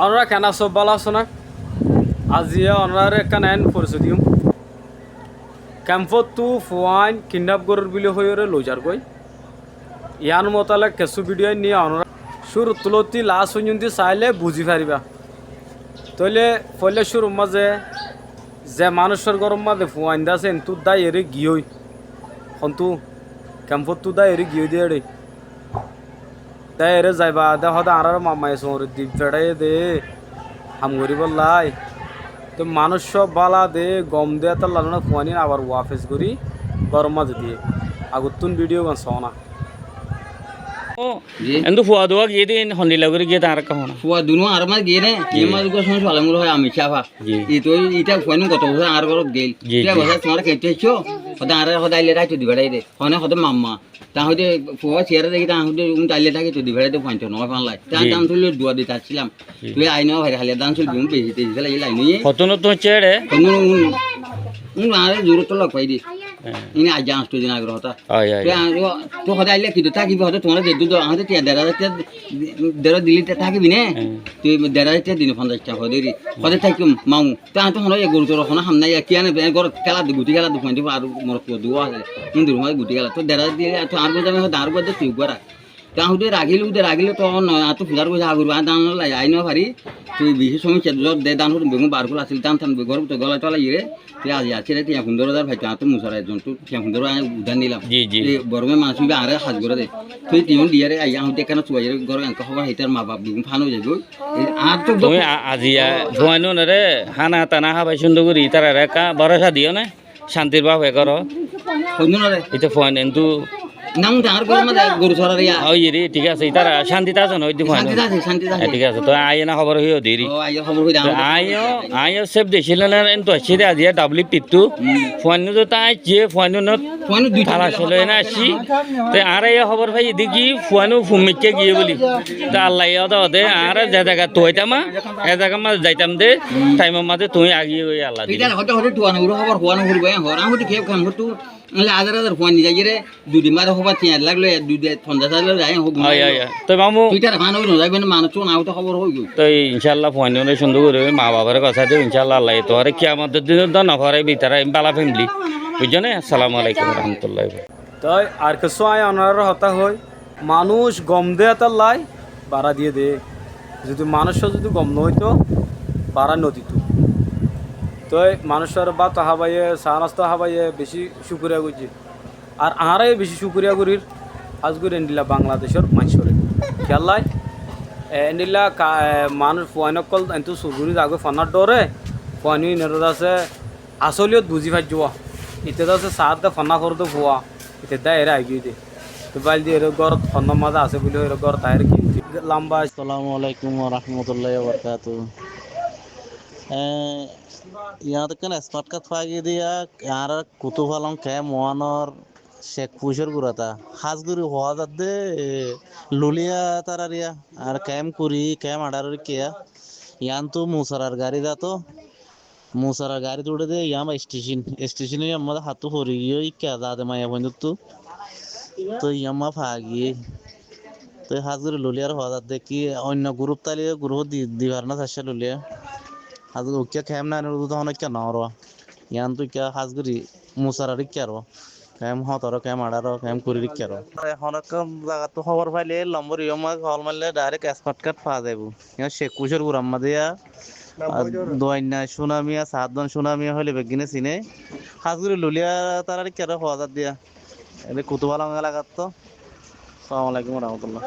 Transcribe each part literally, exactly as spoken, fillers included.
Onorá keén asó, bála asó né? Aziya onoráre ekkán eén forisoi diyum. Kempóttu fuain kidnap gorér buli hoiyóre loizar goi. Yián mutalek kessú bidiyó ainní, onorá cúruttu lóti las foijjonto sailé buzí faribá. Tóile foóila cúrur mazé ze manúiccúar góror mazé fuain de asé, entú dáiyeré giyói. Hontú? Kempóttu dáiyeré giyói de éçe. Dáiyeré zai baade hoóde añárar mammaye soñri di feçáiye de ham goríbolla. Te manúiccúa bála de, gom de, étalla lóna fuain abar wafes gorí góror mazé diyé. Agottún bidiyógan soóna. Ji. Entu fua duwa giyé de, hondilla gorí giyé de añára hoóna. Fua duwa añárar mazé giyé de, ji. Yé mazé giyé soñi sualam gori hoó ami cáfa. Ji. Ito, ita fuain goto bosór añár górot geil. Ji, ita ji. Bosór tuáñra keñtte aiccó, hoóde añára hoóde aile táito di beçai de. Hone hoóde mamma. Taa hoóde fua siyara deki taa hoóde um taile táki to di beçai de fuain to noó fanlai. Taa ji. Taa tui duwa dita aiccílam. Ji. Tui ai noó fari, háli dán sul bihún beci teci félai lai noó. Hotó notún aiccé éçe? Hotó notún, um, um, añáre zurot lok fai de. Hé. Ine aijja añcto din agor hotá. Ói, ói, ói. Tui añár, tui hoóde aile ki to tákibi, hoóde tuáñra de du do, añáre tiya der házar tiya, der dile tákibi né? Hé. Tui der házar tiya dine fonzaic tiya hoóde ri. Hoóde tákiyum, mamu. Te añáttu honó e goru toru honó ham nái, e kiyá nai, górot kéla de, guti kéla de, fuain de ar morot fuwa duwa asé, hintu rumot guti kéla. Te dera dile, te añár górot zai, añár górot de tui gora. Te añáttu ragile, ude ragile, te añáttu fusar goijjé, agor añár dan loi ai no fari, tui beci somossá de, dan hoto beggún bar gula asil, dan tan górot golai tolai ire, te aijja asile, te fundoro házar faito, añáttu musara ekzon tu, te fundoro házar udhar nilam. Ji, ji. Te borome manúic iba añáre haz gore de. Tui tiyun diyare, ai añáttu ekkana suwaiyere, górot enka hóbor, hitar ma baf beggún fán ói zaiboi. Ei, añár to tumi a-, aziya fuainunore hána tana hábai cúndor gorí, ítarare ekka borosa diyó né, cántir báfe goró. Fuainunore? Íta fuain entu. Nam dangor goró mane goru sorar ya. Ói rí, thík asé, ítara cántit asé né, ói de fuainun. Cántit asé, cántit asé. E, thík asé, to aiyó na hóbor hoiyó diri. Ó, aiyó hóbor hoiyó. To aiyó, aiyó sef decíle na, entu aiccé de aziya W P ttu. Hmm. Fuainun to aicce, fuainun Fuain dui talac loi ene aiccí. Te añára e hóbor faiyí de ki fuain fummeikká giyé buli. Te Allaye hoó de, añára ze zagat tuwaitam, e zagar mazé zaitam de, thaimor mazé tuñí agiyé goi Alla dile. Ítarar hoté hoté tuana guró hóbor fuain furibo, e hóbor. Añí hoté kiyé kam hoté, añára házar házar fuain ni zaiyére, dui din bade hóbor tin lak loi, dui din fonzaic házar loi zai, hóbor. Ói, ói, ói. Te mamu. Ítarar fuain ói no zaibo né, manúic cún añí hoté hóbor ói goi. Te incállah fuain óre cúndor gorí ma bafore hotá de, incállah Allaye tuáre kiyamot or din ot no forai, ítara bála family. Buijjó né? Assalamu alaikum warahmatullahi. Toi ar kessú añí onoráre hotá hoói, manúic gom de hétalla bará diyé de. Zodi manúic zodi gom no óito, bará no dito. Toi manúic ore bát hábaiye, sá nasta hábaiye beci cúkuriya goijjé. Ar añára yó beci cúkuriya gorír, hás gorí endilla Bangladecór maincóre. Kiyólla? E, endilla ka-, e, manúic fuain ókkol entú sur gorí zagói fonár dóre, fuain ókkol inoré asé, Asóliyot buzí faijjó. Ite de asé saát de fonná foredde fua. Ite de ere aigiyói de. Te báildi ere górot fonnár mazé asé buli hoiyóre górot aiyóre kinti lamba. Assalamu alaikum wa rahmatullahi wa barakatuhu. E, yían ekkán smart card fagiyé de yá, añárar Kutufalong kemp wanor cek fucór gurata. Hás gorí hoó zadde, e, Luliya tarariya, ar kemp kuri, kemp añçáror ikkiya. Yíantu Musarar garí zato. Musarar garit uçé de yían ba stecon, stecon yían mazé hattú fori giyói ikká zade maiyafuaindóttu. Toi yían ba fagiyé. Toi hás gorí Luliyar hoó zadde ki oinno gurup táile gurup di, di fare ná saccá Luliya. Hás gorí uikká kemp nai nor udu tohón ikká noór. Yíantu ikká hás gorí Musarar ikká ro. Kemp hótoró, kemp añçáro, kemp kuri rikká ro. Ehón ekkán zagattu hóbor faile, lombor yían mazé kol maille dairek smart card fa zaibo. Yían cek fucór guram mazé yá. Ar duainna cúnamiya, saddon cúnamiya hoile beggúne sine. Hás gorí Luliya tararikkare hoó zadde yá. Ede Kutufalong elagattu. Assalamu alaikum warahmatullah.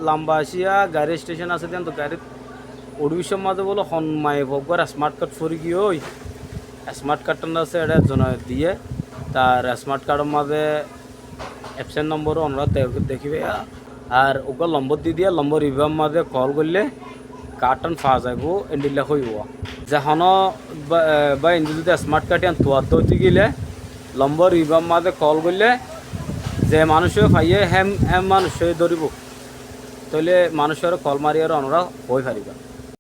Lamba asé yá, garí stecon asé de, yíantu garit uçí biccór mazé bóle hon maiyafua uggwar smart card fori giyói. Smart card tán asé, ede ekzone diyé. Tar smart cardor mazé absent nombor onorá de-, dekíba. Ar uggwá lombor di diyé, lombor ibár mazé kol goille card tán fa zaibo, endilla hoibo. Ze honó bá-, e, bái indi zodi smart card yían tuwatta óiti gile, lombor ibár mazé kol goille, ze manúic faiyé, hé, hé manúic dóribo. Tóile manúic ore kol mari ar onorá hoi fariba.